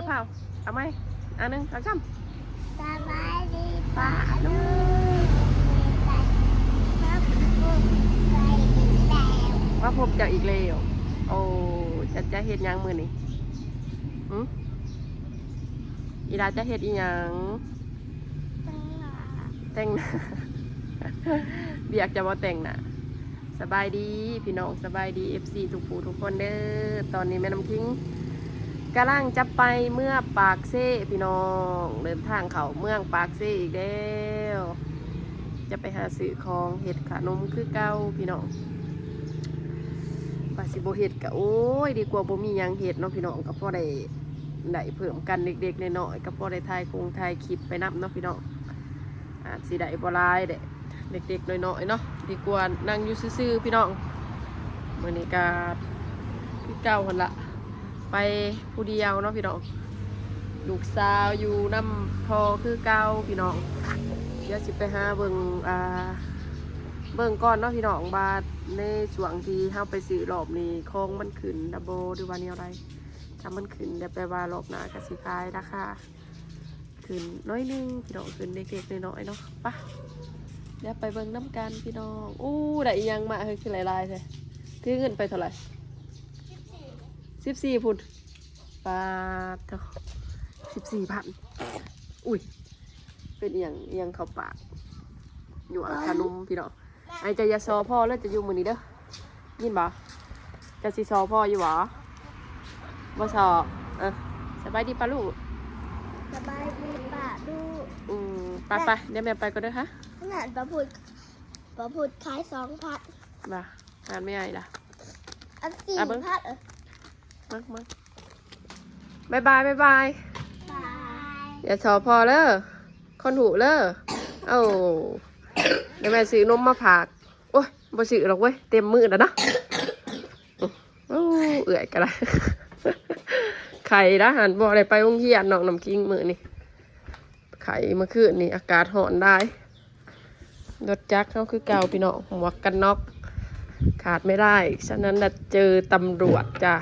ພ້າວ ເອົາໃໝ່ ອັນໜຶ່ງ ສອງ ສາມ ສະບາຍດີປ້າລຸງ ມາພົບກັນອີກແລ້ວ ມາພົບເຈົ້າອີກແລ້ວ. ໂອ້ ຈະ ຈະເຮັດຫຍັງມື້ນີ້? ຫື? ອີຫຼາຈະເຮັດອີ່ຫຍັງ? ແຕ່ງໜ້າ ແຕ່ງໜ້າ ວຽກຈະບໍ່ແຕ່ງໜ້າ. ສະບາຍດີພີ່ນ້ອງ ສະບາຍດີເອັຟຊີທຸກຜູ້ທຸກຄົນເດີ້. ຕອນນີ້ແມ່ນ້ຳຄິງກຳລັງຈະໄປເມືອປາກເຊພີ່ນ້ອງ ເດີນທາງເຂົ້າເມືອງປາກເຊອີກແລ້ວ ຈະໄປຫາຊື້ຂອງເຮັດຂະໜົມຄືເກົ່າພີ່ນ້ອງ. ວ່າຊິບໍ່ເຮັດກະ ໂອ້ຍ ດີກວ່າບໍ່ມີຫຍັງເຮັດເນາະພີ່ນ້ອງ ກະພໍໄດ້ ໄດ້ເພີ່ມກັນເລັກໆນ້ອຍໆ ກະພໍໄດ້ຖ່າຍຄົງຖ່າຍຄລິບໄປນຳເນາະພີ່ນ້ອງ. ອາດຊິໄດ້ບໍ່ຫຼາຍເດ້ ເລັກໆນ້ອຍໆເນາະ ດີກວ່ານັ່ງຢູ່ຊື່ໆພີ່ນ້ອງ. ມື້ນີ້ກະຄືເກົ່າຫັ້ນລະ ໄປຜູ້ດຽວເນາະພີ່ນ້ອງ ລູກສາວຢູ່ນຳພໍ່ຄືເກົ່າພີ່ນ້ອງ. ດຽວຊິໄປຫາເບິ່ງ ອ່າ ເບິ່ງກ່ອນເນາະພີ່ນ້ອງ ວ່າໃນຊ່ວງທີ່ເຮົາໄປຊື້ລອບນີ້ ຂອງມັນຂຶ້ນລະບໍ່ ຫຼືວ່າແນວໃດ. ຖ້າມັນຂຶ້ນແລ້ວ ແປວ່າລອບໜ້າກະຊິຂາຍລາຄາຂຶ້ນໜ້ອຍໜຶ່ງພີ່ນ້ອງ ຂຶ້ນເລັກໆນ້ອຍໆເນາະ. ປະ ດຽວໄປເບິ່ງນຳກັນພີ່ນ້ອງ. ໂອ້ ໄດ້ອີ່ຫຍັງມາ ເຮີ ຄືຫຼາຍໆແທ້? ຖືເງິນໄປເທົ່າໃດ? ສິບສີ່ພຸ້ນ ປາດໂທ້ ສິບສີ່ພັນ. ອຸ້ຍ ເປັນອີ່ຫຍັງ ອີ່ຫຍັງເຂົ້າປາກ ຍົວະຂະໜົມພີ່ນ້ອງ. ໄອ້ເຈົ້າຢ່າສໍ່ພໍ່ເລີຍ ເຈົ້າຢູ່ມື້ນີ້ເດີ້ ຍິນບໍ່? ເຈົ້າຊິສໍ່ພໍ່ຢູ່ບໍ່? ບໍ່ສໍ່. ເອີ ສະບາຍດີປ້າລຸງ ສະບາຍດີປ້າລຸງ. ອືມ ໄປໆ ດຽວແມ່ໄປກ່ອນເດີ້. ຂະໜາດປ້າພຸດ ປ້າພຸດຂາຍສອງພັນ ວ່າ ງານແມ່ອ້າຍລະ ອັນສີ່ພັນ ເອີ ມາ ມາ ບາຍບາຍ ບາຍບາຍ ບາຍ ຢ່າສໍ່ພໍ່ເລີ ຄົນຫູເລີ. ໂອ້ ດຽວແມ່ຊື້ນົມມາຝາກ. ໂອ້ຍ ບໍ່ຊື້ດອກເວີຍ ເຕັມມື້ແລ້ວເນາະ. ໂອ້ ເອື້ອຍກໍໄດ້ ໄຂ້ລະຫັ້ນ ບໍ່ໄດ້ໄປໂຮງຮຽນ ນ້ອງນ້ຳຄິງມື້ນີ້ ໄຂ້. ເມື່ອຄືນນີ້ອາກາດຮ້ອນຫຼາຍ ລົດຈັກເຮົາຄືເກົ່າພີ່ນ້ອງ ໝວກກັນນັອກຂາດໄມ່ໄດ້ ສະນັ້ນລະເຈີຕຳຫຼວດຈ້າ.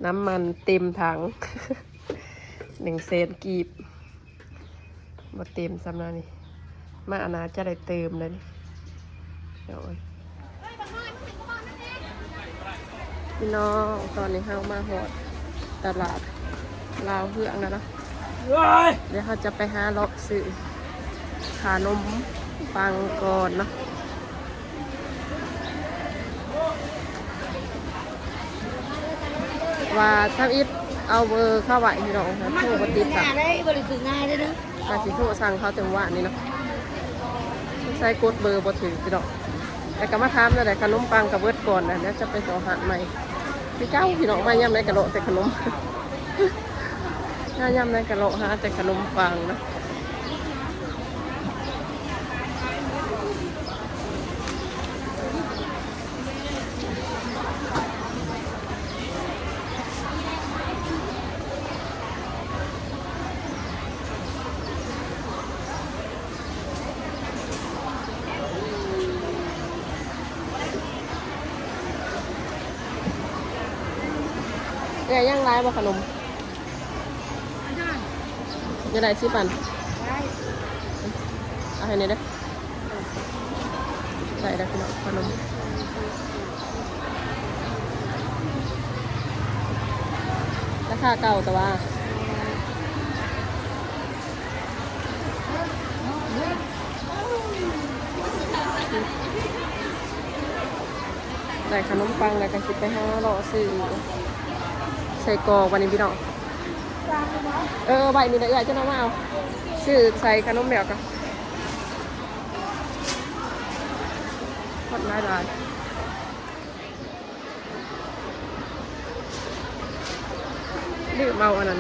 ນ້ຳມັນເຕັມຖັງ ໜຶ່ງແສນກີບ. ບໍ່ເຕັມຊ້ຳນະນີ້ ມາອັນໜ້າຈະໄດ້ເຕີມແລ້ວນີ້. ໂອ້ຍ ພີ່ນ້ອງ ຕອນນີ້ເຮົາມາຮອດຕະຫຼາດລາວເຮືອງແລ້ວເນາະ. ດຽວເຮົາຈະໄປຫາເລາະຊື້ຂະໜົມປັງກ່ອນເນາະ. ວ່າທຳອິດເອົາເບີເຂົາໄວ້ພີ່ນ້ອງ ໂທບໍ່ຕິດຊະ ຫາໄດ້ ບໍ່ໄດ້ຊື້ງ່າຍເດ້. ວ່າຊິໂທສັ່ງເຂົາແຕ່ມື້ວານນີ້ເນາະ ສົງໄສກົດເບີບໍ່ຖືກພີ່ນ້ອງ. ແລ້ວກໍມາຖາມແນວໃດ ຂະໜົມປັງກໍເບິດກ່ອນນະ ດຽວຈະໄປຕໍ່ຮ້ານໃໝ່. ຄືເກົ່າພີ່ນ້ອງ ມາຍາມໃດກໍເລາະແຕ່ຂະໜົມ ມາຍາມໃດກໍເລາະຫາແຕ່ຂະໜົມປັງນະ. ເອື້ອຍ ຍັງຫຼາຍບໍ່ຂະໜົມ? ຢາກໄດ້ສິບອັນ ເອົາໃຫ້ແດ່ເດີ້. ໄດ້ແລ້ວພີ່ນ້ອງ ຂະໜົມ ລາຄາເກົ່າແຕ່ວ່າ ໄດ້ຂະໜົມປັງແລ້ວກໍຊິໄປຫາເລາະຊື້ໄສ້ກອກບັດນີ້ພີ່ນ້ອງ. ເອີ ໄວ້ນີ້ແຫຼະເອື້ອຍ ຈັ່ງມາເອົາ ຊື້ໃສ່ຂະໜົມແລ້ວກໍ ຄົນຫຼາຍໆ. ລືມເອົາອັນນັ້ນ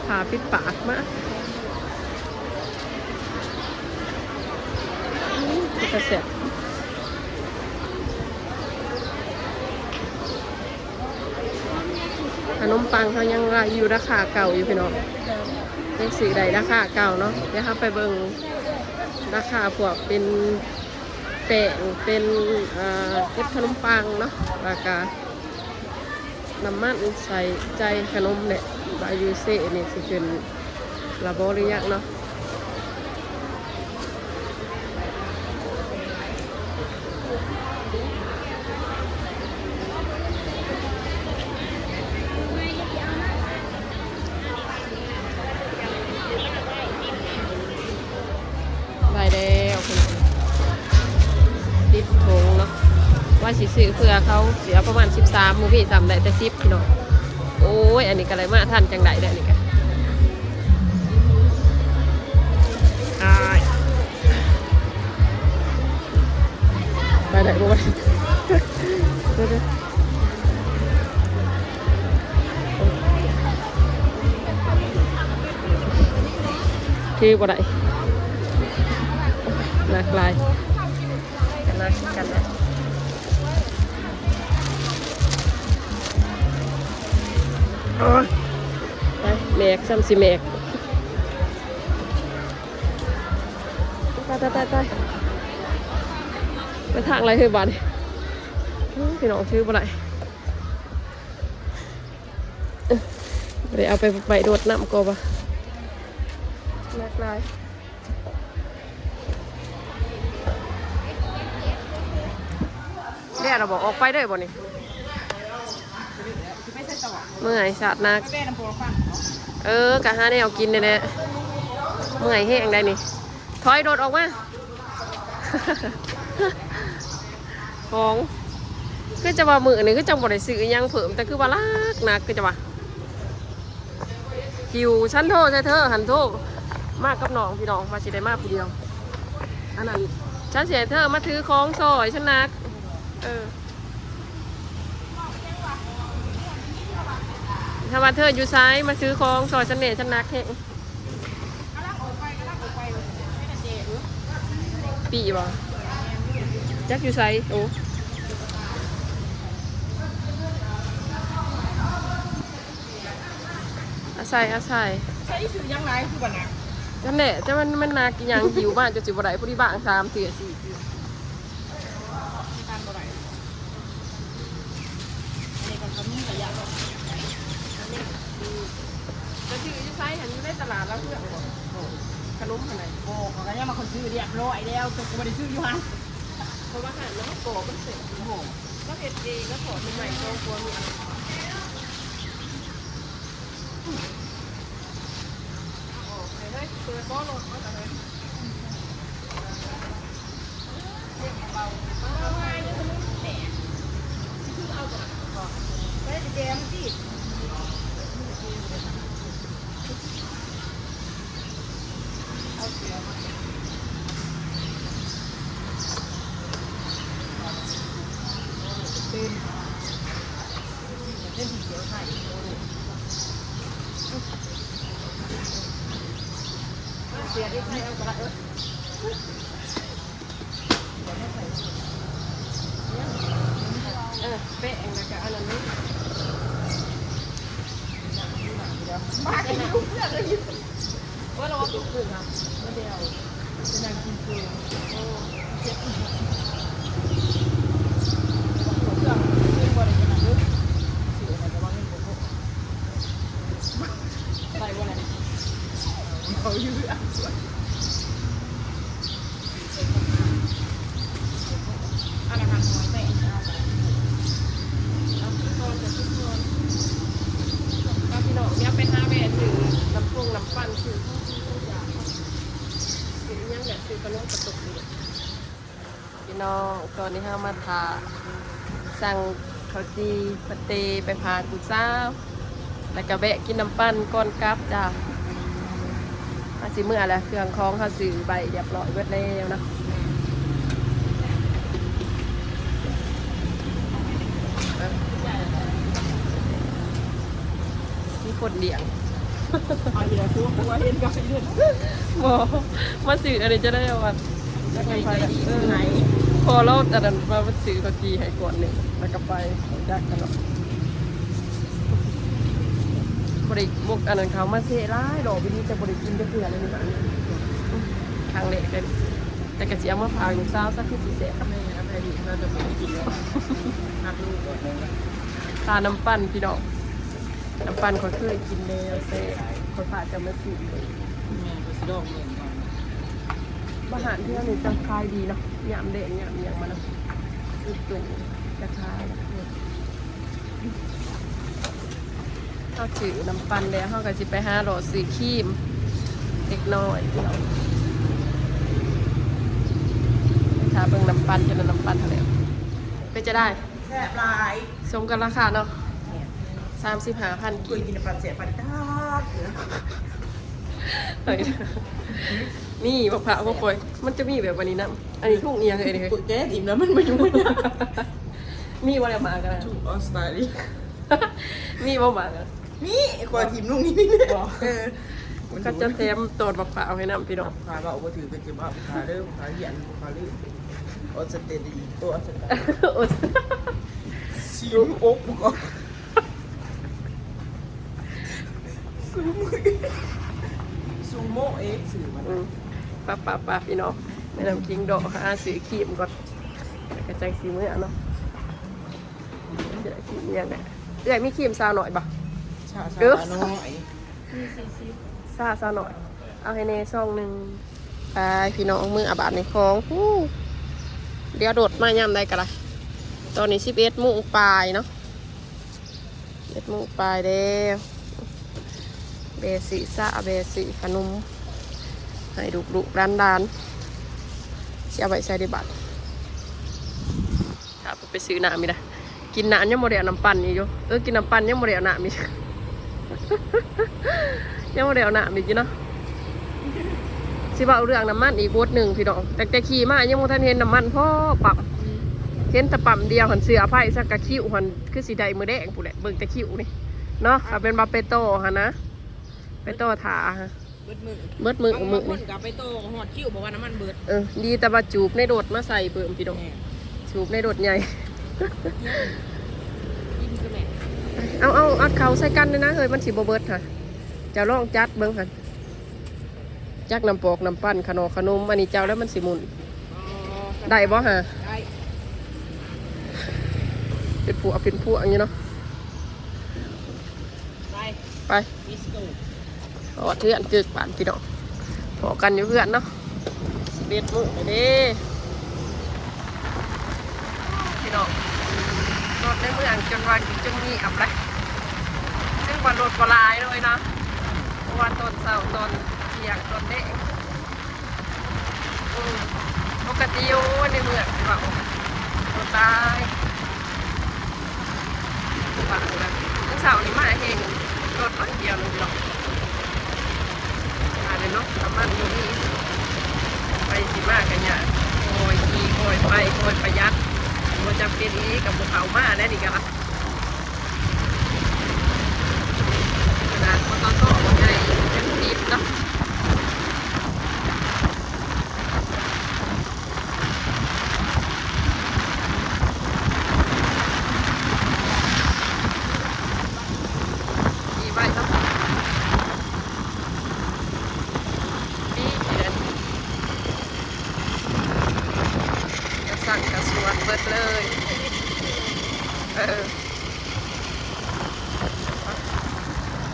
ຜ້າປິດປາກມາ. ເປັນຕາແຊບ. ຂະໜົມປັງເຮົາຍັງລາ ຢູ່ລາຄາເກົ່າຢູ່ພີ່ນ້ອງ ຍັງຊື້ໄດ້ລາຄາເກົ່າເນາະ. ດຽວເຮົາໄປເບິ່ງລາຄາພວກເປັນ ແປ້ງ ເປັນ ເອີ ເກັບຂະໜົມປັງເນາະ ແລ້ວກະ ນ້ຳມັນໃສ່ໃຈຂະໜົມແຫຼະ ວ່າຢູ່ເຊນີ້ຊິຂຶ້ນລະບໍ່ຫຼືຍັງເນາະ. ໄດ້ແລ້ວ ສິບຖົງເນາະ ວ່າຊິຊື້ເພື່ອເຂົາ ຊິເອົາປະມານສິບສາມ ບໍ່ມີຊ້ຳ ໄດ້ແຕ່ສິບ ພີ່ນ້ອງ. ໂອ້ຍ ອັນນີ້ກໍໄດ້ມາທັນຈັ່ງໃດເດ້ ອັນນີ້ກໍ ອ້າຍ ໄປໄດ້ບໍ່ວະ ເດີ ຖືບໍ່ໄດ້ ໜັກຫຼາຍ ໜັກຄືກັນແຫຼະ. ໂອ້ຍ ໄປ ແໝກ ຊ້ຳຊິແໝກ ຕາຍ ຕາຍ ຕາຍ ຕາຍ ໄປທາງໃດເຮີຍບາດນີ້ ໂອ້ຍ ພີ່ນ້ອງ ຖືບໍ່ໄດ້ ເອີ ບໍ່ໄດ້ເອົາໄປ ໄປໂດດນ້ຳກໍວ່າ ໜັກຫຼາຍ. ແດດລະບໍ່ ອອກໄປເດີບໍ່ນີ້ ເມື່ອຍຊາດໜັກ ເອີ ກະຫາແນວກິນນີ້ແຫຼະ ເມື່ອຍແຮງໃດນີ້ ຖອຍໂດດອອກມາ ຂອງ ຄືຈະວ່າມື້ນີ້ຄືຈັ່ງບໍ່ໄດ້ຊື້ອີ່ຫຍັງເພີ່ມ ແຕ່ຄືວ່າໜັກ ໜັກ ຄືຈະວ່າ ຫິວ ຊັ້ນໂທໃສ່ເທີຫັ້ນໂທ ມາກັບນ້ອງ ພີ່ນ້ອງ ວ່າຊິໄດ້ມາຜູ້ດຽວ ອັນນັ້ນ ຊັ້ນຊິໃຫ້ເທີມາຖືຂອງຊ່ອຍ ຊັ້ນໜັກ ເອີ ຖ້າວ່າເທີຢູ່ໃສ ມາຖືຂອງຊ່ອຍ ຊັ້ນແນ່ ຊັ້ນໜັກແຮງ ປີບໍ່ ຈັກຢູ່ໃສ ໂອ້. ອາໄສ ອາໄສ ໃສ່ຊື່ຫຍັງຫຼາຍຄືບໍ່ໜັກ ຈັ່ງແຫຼະ ແຕ່ມັນ ມັນໜັກອີ່ຫຍັງ ຫິວມາຈົນຊິບໍ່ໄດ້ ຜູ້ທີ່ບ້າງສາມເທື່ອ ສີ່ເທື່ອ ໃຊ້ການບໍ່ໄດ້ ອັນນີ້ກໍຂະໜົມກະຢາກ ອັນນີ້ ໄປຊື້ຢູ່ໃສຫັ້ນ ຢູ່ໃນຕະຫຼາດລາວເຮືອງບໍ່ ຂະໜົມຫັ້ນນະ ບໍ່ ຂ້ອຍກະຍັງວ່າຂ້ອຍຊື້ຮຽບຮ້ອຍແລ້ວ ແຕ່ກະບໍ່ໄດ້ຊື້ຢູ່ຫັ້ນ ເພາະວ່າຫັ້ນລາວກໍມັນເສັດ ໂອ້ ລາວເຮັດເອງ ລາວທອດໃໝ່ໆ ສອງຄົນ ເອີ ເຮີຍ ເປີດບໍ່ລົດມາຊະເຮີຍ ເອົາໄວ້ຢູ່ ມັນແຕກ ຄືເອົາຕົວນັ້ນ ບໍ່ໄດ້ແກມຕິ ເອົາເສືອມາ ຕື່ນ ເອີ ແປ້ງ ແລ້ວກະອັນນັ້ນເດ້ ມາກະຢູ່ເພື່ອນ ວ່າລະວ່າຕົວຂຶ້ນຫັ້ນ ບໍ່ໄດ້ເອົາ ໄປນັ່ງກິນເພີງ ໂອ້ ເຈັບອີກ ເຄື່ອງເພິ່ນບໍ່ໄດ້ຂະໜາດເດີ ຊື້ອັນນັ້ນກະວ່າເງິນບໍ່ພໍ ໄປບໍ່ໄດ້ ເອົາຢູ່ເຮືອນ. ອັນນັ້ນຫາ ເອົາໄປ ເອົາໄປກ່ອນ ເອົາໄປກ່ອນ ພາພີ່ນ້ອງ ດຽວໄປຫາແວ່ຊື້ນ້ຳປົງນ້ຳປັ່ນ ຊື້ຂອງກິນຂອງຢາກ ຊື້ອີ່ຫຍັງແຫຼະ ຊື້ຂະໜົມກະຕຸກນີ້ແຫຼະ ພີ່ນ້ອງ. ຕອນນີ້ເຮົາມາຖ້າ ສັ່ງເຂົ້າຈີ່ປາເຕໄປຝາກລູກສາວ ແລ້ວກະແວະກິນນ້ຳປັ່ນກ່ອນກັບຈ້າ. ເຮົາຊິເມືອແລ້ວ ເຄື່ອງຂອງເຮົາຊື້ໄວ້ຮຽບຮ້ອຍເບິດແລ້ວເນາະ. ມີຄົນລ້ຽງ ເອົາອີກແລ້ວ ຜົວເຫັນກໍເຫັນ ບໍ່ ມາຊື້ອັນນີ້ຈະໄດ້ວ່າ ໃຈດີໃຫ້ ພໍລາວອັນນັ້ນວ່າມັນຊື້ເຂົ້າຈີ່ໃຫ້ກ່ອນນີ້ ແລ້ວກໍໄປ ຮູ້ຈັກກັນເນາະ ບໍ່ໄດ້ ບໍ່ ອັນນັ້ນເຂົາມາເຊະຫຼາຍດອກ ວິທີແຕ່ບໍ່ໄດ້ກິນຈັກເທື່ອເລີຍນີ້ ຄັ້ງແລກເລີຍ ແຕ່ກໍຊິເອົາມາຝາກລູກສາວຊະ ຄືຊິແຊບ ແມ່ນ ເອົາໄປດີ ເຮົາຈະໄປກິນແລ້ວ ຮັກລູກກ່ອນ. ຕານ້ຳປັ່ນພີ່ນ້ອງ ນ້ຳປັ່ນຂ້ອຍເຄີຍກິນແລ້ວແຊບ ຂ້ອຍພາເຈົ້າມາຊິມເບິ່ງ ແມ່ນ ຂ້ອຍຊິລອງເບິ່ງກ່ອນ. ມາຮ້ານແຖວນີ້ຈະຂາຍດີເນາະ ຍາມແລງຍາມຫຍັງມາເນາະ ຊື້ຕູ້ຈະຂາຍ. ເຮົາຊື້ນ້ຳປັ່ນແລ້ວ ເຮົາກໍຊິໄປຫາເລາະຊື້ຄຣີມເລັກນ້ອຍພີ່ນ້ອງ. ໄປຖ້າເບິ່ງນ້ຳປັ່ນ ຈະໄດ້ນ້ຳປັ່ນຫັ້ນແຫຼະ. ເປັນຈັ່ງໃດ? ແຊບຫຼາຍ ສົມກັບລາຄາເນາະ. ແມ່ນ ສາມສິບຫ້າພັນ ເຄີຍກິນນ້ຳປັ່ນແຊບປານນີ້ຈັກເທື່ອ. ເອີຍ ມີບັກພ້າວບໍ່ຄ່ອຍ ມັນຈະມີແບບອັນນີ້ນຳ ອັນນີ້ທຸງອີ່ຫຍັງເອີຍນີ້? ເປີດແກະຖິ້ມແລ້ວມັນບໍ່ຢູ່ ມີບໍ່ແລ້ວໝາກນະ? ທຸງອອສເຕຣເລຍ ມີບໍ່ໝາກນະ? ມີ ຂ້ອຍຖິ້ມລົງນີ້ ບໍ່ ເອີ ເຂົາຈະແຖມຕອນບັກພ້າວໃຫ້ນຳພີ່ນ້ອງ. ຂ້າເວົ້າບໍ່ຖືກກໍຈະວ່າຂ້າເດີ ຂ້າຮຽນ ຂ້າລືມ ອອສເຕຣເລຍ ໂອ້ ອອສເຕຣເລຍ ຊິຢູ່ອົບກ່ອນ ຊູໂມເອ ຊື່ມັນ. ອືມ ປະ ປະ ປະ ພີ່ນ້ອງ ແມ່ນ້ຳຄິງເດາະ ຫາຊື້ຄຣີມກ່ອນ ແລ້ວກໍຈັ່ງຊິເມືອເນາະ. ເອື້ອຍມີຄຣີມສາວນ້ອຍບໍ່? ສາວ ສາວນ້ອຍ ມີສີ່ສິບ ສາວ ສາວນ້ອຍ ເອົາໃຫ້ແດ່ຊອງໜຶ່ງ. ໄປພີ່ນ້ອງ ເມືອບາດນີ້ຂອງ ຫູ ດຽວໂດດມາຍາມໃດກໍໄດ້. ຕອນນີ້ສິບເອັດໂມງປາຍເນາະ ເອັດໂມງປາຍແລ້ວ. ແບຊື້ຊາ ແບຊື້ຂະໜົມ ໃຫ້ລູກໆຫຼານໆ ຊິເອົາໄວ້ໃສເດບາດ. ຖ້າໄປຊື້ນ້ຳອີກນະ ກິນນ້ຳຍັງບໍ່ໄດ້ເອົານ້ຳປັ່ນອີກຢູ່. ເອີ ກິນນ້ຳປັ່ນຍັງບໍ່ໄດ້ເອົານ້ຳອີກ ຍັງບໍ່ໄດ້ເອົານ້ຳອີກຢູ່ເນາະ. ຊິເວົ້າເລື່ອງນ້ຳມັນອີກບົດໜຶ່ງພີ່ນ້ອງ ຕັ້ງແຕ່ຂີ່ມາຍັງບໍ່ທັນເຫັນນ້ຳມັນພໍປ້ຳ ເຫັນແຕ່ປ້ຳດຽວຫັ້ນ. ເສື້ອໄຟສັກກະຄິ້ວຫັ້ນ ຄືຊິໄດ້ມື້ແລງພຸ້ນແຫຼະ ເບິ່ງແຕ່ຄິ້ວນີ້ເນາະ. ຖ້າແມ່ນວ່າໄປຕໍ່ຫັ້ນນະ ໄປຕໍ່ຖ້າ ເບິດມື້ ເບິດມື້ ບາງ ບາງຄົນກໍໄປຕໍ່ຮອດຄິວ ເພາະວ່ານ້ຳມັນເບິດ. ເອີ ດີແຕ່ວ່າຈູບໃນລົດມາໃສ່ເພີ່ມພີ່ນ້ອງ. ແມ່ນ ຈູບໃນລົດໃຫຍ່ ກິນຄືແມ່. ເອົາ ເອົາ ອັດເຂົ້າໃສ່ກັນເດີນະເຮີ້ຍ ມັນຊິບໍ່ເບິດຫັ້ນ. ເຈົ້າລອງຈັດເບິ່ງຫັ້ນ ຈັກນ້ຳປອກນ້ຳປັ່ນ ຂະໜໍຂະໜົມ ອັນນີ້ເຈົ້າແລ້ວມັນຊິໝຸ່ນ. ອໍ ໄດ້ບໍ່ຫາ? ໄດ້ ເປັນພວກເປັນພວກຢູ່ເນາະ. ໄປ ໄປ Let's go. ຮອດເຮືອນກຶກບາດນີ້ພີ່ນ້ອງ ພໍ້ກັນຢູ່ເຮືອນເນາະ. ສິບເອັດໂມງແລ້ວເດ້ພີ່ນ້ອງ. ລົດໃນເມືອງຈົນວ່າ ຈົນມີອັບໄລ ຖືວ່າລົດບໍ່ຫຼາຍເນາະເອີຍເນາະ ເພາະວ່າຕອນເຊົ້າ ຕອນທ່ຽງ ຕອນແລງ. ເອີ ປົກກະຕິ ໂອ້ຍ ໃນເມືອງ ເວົ້າ ລົດຫຼາຍ ວ່າແບບມື້ເຊົ້ານີ້ມາແຮງ ລົດໜ້ອຍດຽວໜຶ່ງດອກ. ວ່າແຫຼະເນາະ ນ້ຳມັນບໍ່ມີ ໄປຊິມາກໍຍາກ ຄ່ອຍຂີ່ຄ່ອຍໄປ ຄ່ອຍປະຢັດ ບໍ່ຈຳເປັນອີ່ຫຼີກໍບໍ່ເຂົ້າມາແລ້ວນີ້ກໍ ຂະໜາດ ປຕທ ໃຫຍ່ຍັງປິດເນາະ. ດີໄວ້ເນາະ ປີນີ້ແຫຼະ ກະສັ່ງກະສວນເບິດເລີຍ ເອີ.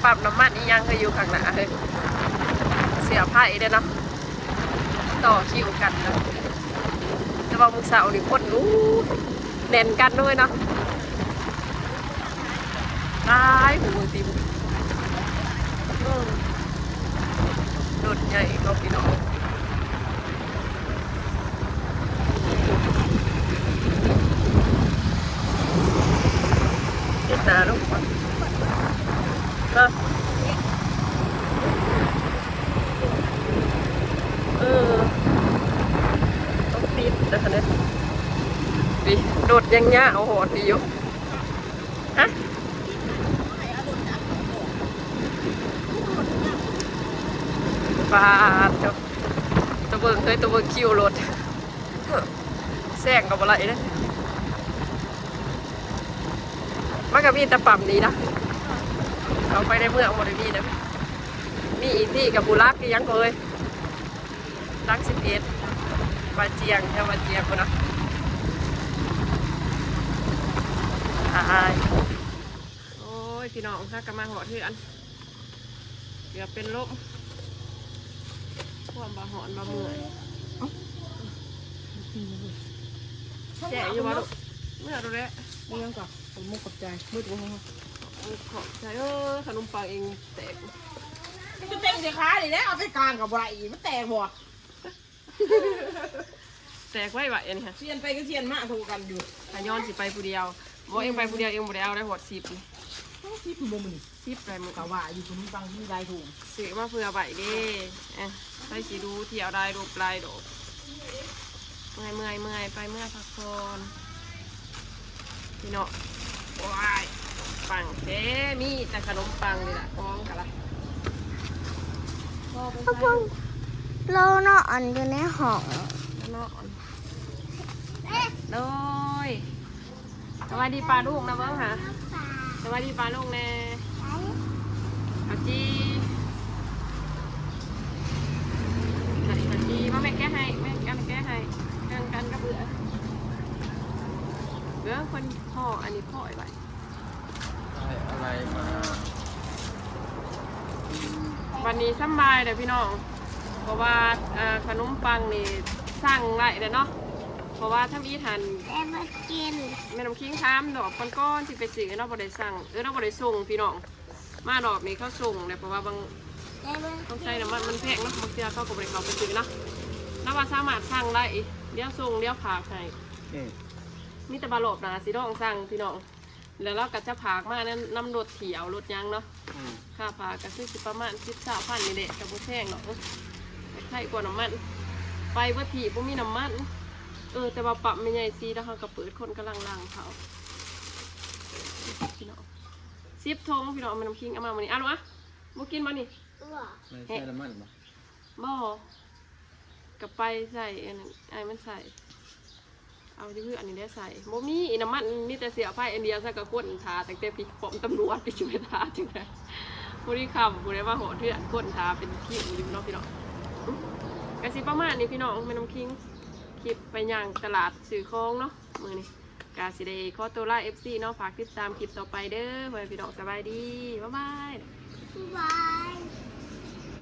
ປ້ຳນ້ຳມັນອີ່ຫຍັງກໍຢູ່ຂ້າງໜ້າເຮີ້ຍ ເສື້ອໄຟເດ້ເນາະ ຕໍ່ຄິວກັນເນາະ. ແຕ່ວ່າມື້ເຊົ້ານີ້ຄົນ ອູ້ ແໜ້ນກັນເລີຍເນາະ ຫຼາຍ ໂຫ ຕິ ເອີ ລົດໃຫຍ່ເນາະ ພີ່ນ້ອງ. ເຮັດໜ້າລົງກ່ອນເນາະ ເອີ ຕ້ອງປິດນະຄະເນາະ ນີ້ ລົດຍັງຍາວຮອດນີ້ຢູ່ ຮະ ປາດໂທ້ ຕະເບິ່ງເຮີ້ຍ ຕະເບິ່ງຄິວລົດ ແຊງກໍບໍ່ໄດ້ເດ້. ມັນກໍມີແຕ່ປ້ຳນີ້ນະ ເຂົ້າໄປໃນເມືອງບໍ່ໄດ້ມີນະ ມີອີກທີ່ກັບບຸລັກອີ່ຫຍັງເອີຍ ຫຼັກສິບເອັດ ບາຈຽງ ແຖວບາຈຽງພຸ້ນນະ ອາຍ. ພີ່ນ້ອງ ຫາກະມາຮອດເຮືອນ ເກືອບເປັນລົມ ຄວາມວ່າຮ້ອນວ່າເມື່ອຍ. ແຈະຢູ່ບໍ່ລູກ? ເມື່ອໂລດແຫຼະ. ມີຫຍັງກໍ ຂອບມຸກຂອບໃຈ. ມືດບໍ່ ຂອບໃຈ. ເອີ ຂະໜົມປັງເອງແຕກ ຈະແຕ່ງໃສ່ຂານີ້ແຫຼະ ເອົາໃສ່ກາງກໍບໍ່ໄດ້ອີກ ມັນແຕກບໍ່? ແຕກໄວໆ ອັນນີ້ຫະ ສ່ຽນໄປກັບສ່ຽນມາໂທກັນຢູ່. ຂະຍ້ອນຊິໄປຜູ້ດຽວ. ບໍ່ ເອງໄປຜູ້ດຽວ ເອງບໍ່ໄດ້ເອົາໄດ້ຮອດສິບນີ້. ສິບບໍ່ມື້ນີ້? ສິບໄດ້ມື້ ກະວ່າຢູ່ ຂະໜົມປັງມີຫຼາຍຖົງ ຊື້ມາເພື່ອໄວ້ເດ້. ເອີ ໃຜຊິດູທ່ຽວໄດ້ ລົບຫຼາຍດອກ. ເມື່ອຍໆ ເມື່ອຍ ໄປເມືອພັກຜ່ອນ. ພີ່ນ້ອງ ໂອ້ຍ ປັງເດ້ ມີແຕ່ຂະໜົມປັງນີ້ລະ ຂອງກະລະ ພໍໄປໃສ່ ໂລເນາະ ອັນຢູ່ໃນຫ້ອງເນາະ. ໂດຍ ສະບາຍດີປ້າລຸງນະເບິ່ງຫາ ສະບາຍດີປ້າລຸງແດ່. ເຂົ້າຈີ່ ເຂົ້າຈີ່ ມາແມ່ແກະໃຫ້ ແມ່ແກະໃຫ້ ແບ່ງກັນກັບເອື້ອຍ. ເບິ່ງເພິ່ນຫໍ່ອັນນີ້ພໍ້ໄວ້ ໄດ້ອະໄລມາ. ບັດນີ້ສຳບາຍແລ້ວພີ່ນ້ອງ ເພາະວ່າ ເອີ ຂະໜົມປັງນີ້ສັ່ງໄວ້ແລ້ວເນາະ ເພາະວ່າທຳອິດຫັ້ນ ແຕ່ບໍ່ກິນ ແມ່ນ້ຳຄິງຖາມດອກກ່ອນໆ ຊິໄປຊື້ເນາະ ບໍ່ໄດ້ສັ່ງ ເອີ ເນາະ ບໍ່ໄດ້ສົ່ງພີ່ນ້ອງ. ມາດອກນີ້ເຂົາສົ່ງແຫຼະ ເພາະວ່າບາງ ຕ້ອງໃຊ້ນ້ຳມັນ ມັນແພງເນາະ ບາງເທື່ອເຂົາກໍບໍ່ໄດ້ເຂົ້າໄປຊື້ເນາະ. ລາວວ່າສາມາດສັ່ງໄດ້ ດຽວສົ່ງ ດຽວຝາກໃຫ້. ອືມ ມີແຕ່ວ່າລອບໜ້າຊິລອງສັ່ງພີ່ນ້ອງ ແລ້ວລາວກໍຈະຝາກມານຳ ນຳລົດຖ້ຽວລົດຫຍັງເນາະ. ອືມ ຄ່າຝາກກໍຄືຊິປະມານສິບ ຊາວພັນນີ້ແຫຼະ ກໍບໍ່ແພງດອກ. ເອີ ໃຊ້ກວ່ານ້ຳມັນ ໄປເບິດທີ່ບໍ່ມີນ້ຳມັນ. ເອີ ແຕ່ວ່າປ້ຳແມ່ໃຫຍ່ຊີ ແລ້ວເຮົາກໍເປີດ ຄົນກຳລັງລ້າງເຂົ້າ ພີ່ນ້ອງ. ສິບຖົງພີ່ນ້ອງ ແມ່ນ້ຳຄິງເອົາມາມື້ນີ້. ອາ ລູກອະ ບໍ່ກິນບໍ່ນີ້? ບໍ່ ໃສ່ນ້ຳມັນບໍ່? ບໍ່ ກະໄປໃສ່ອັນນັ້ນ ອ້າຍມັນໃສ່ ເອົາຢູ່ເຮືອນນີ້ແຫຼະໃສ່. ບໍ່ມີນ້ຳມັນ ມີແຕ່ເຊື້ອໄຟອັນດຽວ ຊັ້ນກະຄົ້ນຖ້າຕັ້ງແຕ່ພີ້ປ້ອມຕຳຫຼວດ ໄປຊິໄປຖ້າຈັ່ງໃດ. ພໍດີຄ່ຳ ຜູ້ໃດມາຮອດເຮືອນ ຄົ້ນຖ້າເປັນຄິວຢູ່ເນາະພີ່ນ້ອງ. ກະຊິປະມານນີ້ພີ່ນ້ອງ ແມ່ນ້ຳຄິງ ຄລິບໄປຍ່າງຕະຫຼາດຊື້ຂອງເນາະ ມື້ນີ້ ກະຊິໄດ້ຂໍຕົວລາ ເອັຟຊີ ເນາະ. ຝາກຕິດຕາມຄລິບຕໍ່ໄປເດີ ພໍ່ແມ່ພີ່ນ້ອງ. ສະບາຍດີ ບາຍບາຍ ບາຍ.